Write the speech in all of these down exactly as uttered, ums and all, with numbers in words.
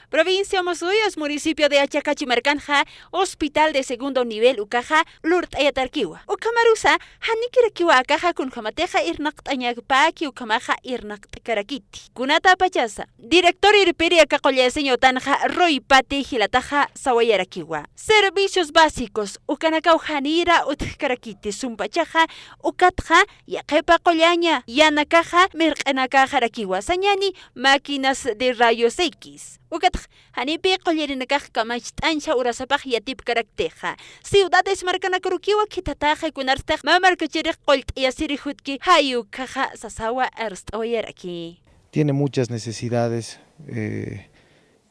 Provincia Omasuyos, municipio de Achacachi markanxa, hospital de segundo nivel ukaxa lurt'ayatarkiwa. Ukhamarusa, janikirakiwa akaxa kunjamatixa irnaqt'añakpaki ukhamaxa irnaqt'karakiti. Kunatapachasa, director irpiri aka qullasiñ utanxa Roy Pati jilataxa sawayarakiwa. Servicios básicos, ukanakaw janira utjkarakiti sumpachaxa, ukatxa, yaqhipa qullaña, yanakaxa, mirq'inakaxarakiwa, sañani, máquinas de rayos X. Ukatx, janipi qullarinakax kamacht'añcha urasapax yatipkaraktixa. Ciudades markanakarukiwa khithataxa kunarstix mä markachirix qullt'ayasiri jutki jay ukhaxa sasawa arst'awayaraki. Tiene muchas necesidades, eh,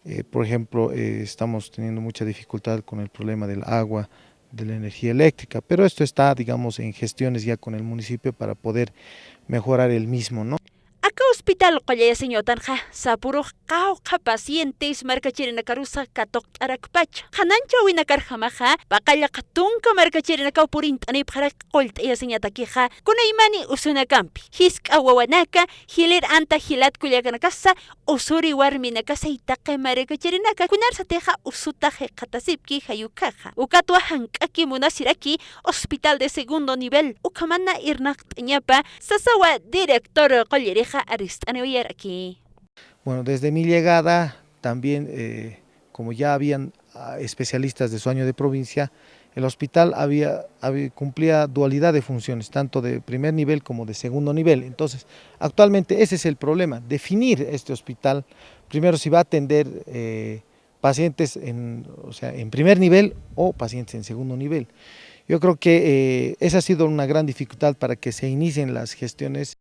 eh, por ejemplo, eh, estamos teniendo mucha dificultad con el problema del agua, de la energía eléctrica, pero esto está, digamos, en gestiones ya con el municipio para poder mejorar el mismo, ¿no? Aka hospital qullasiñ utanxa, sapurux qawqha pacientes markachirinakarusa katuqt'arakpacha. Qhanañchawinakarjamaxa, paqallaq tunka markachirinakaw purint'anipxarak qullt'ayasiñatakixa, kunaymani usunakampi, jisk'a wawanaka, jilïr anta jilat kullakanakasa, usuri warminakasa y taqi markachirinaka, kunarsatixa usuta jikxatasipki jay ukhaxa. Ukatwa jank'aki munasiraki hospital de segundo nivel, ukhamana irnaqt'añapa, sasawa director qullirixa arst'aniwayaraki. Bueno, desde mi llegada también, eh, como ya habían, ah, especialistas de su año de provincia, el hospital había, había, cumplía dualidad de funciones, tanto de primer nivel como de segundo nivel. Entonces, actualmente ese es el problema, definir este hospital, primero si va a atender, eh, pacientes en, o sea, en primer nivel o pacientes en segundo nivel. Yo creo que, eh, esa ha sido una gran dificultad para que se inicien las gestiones.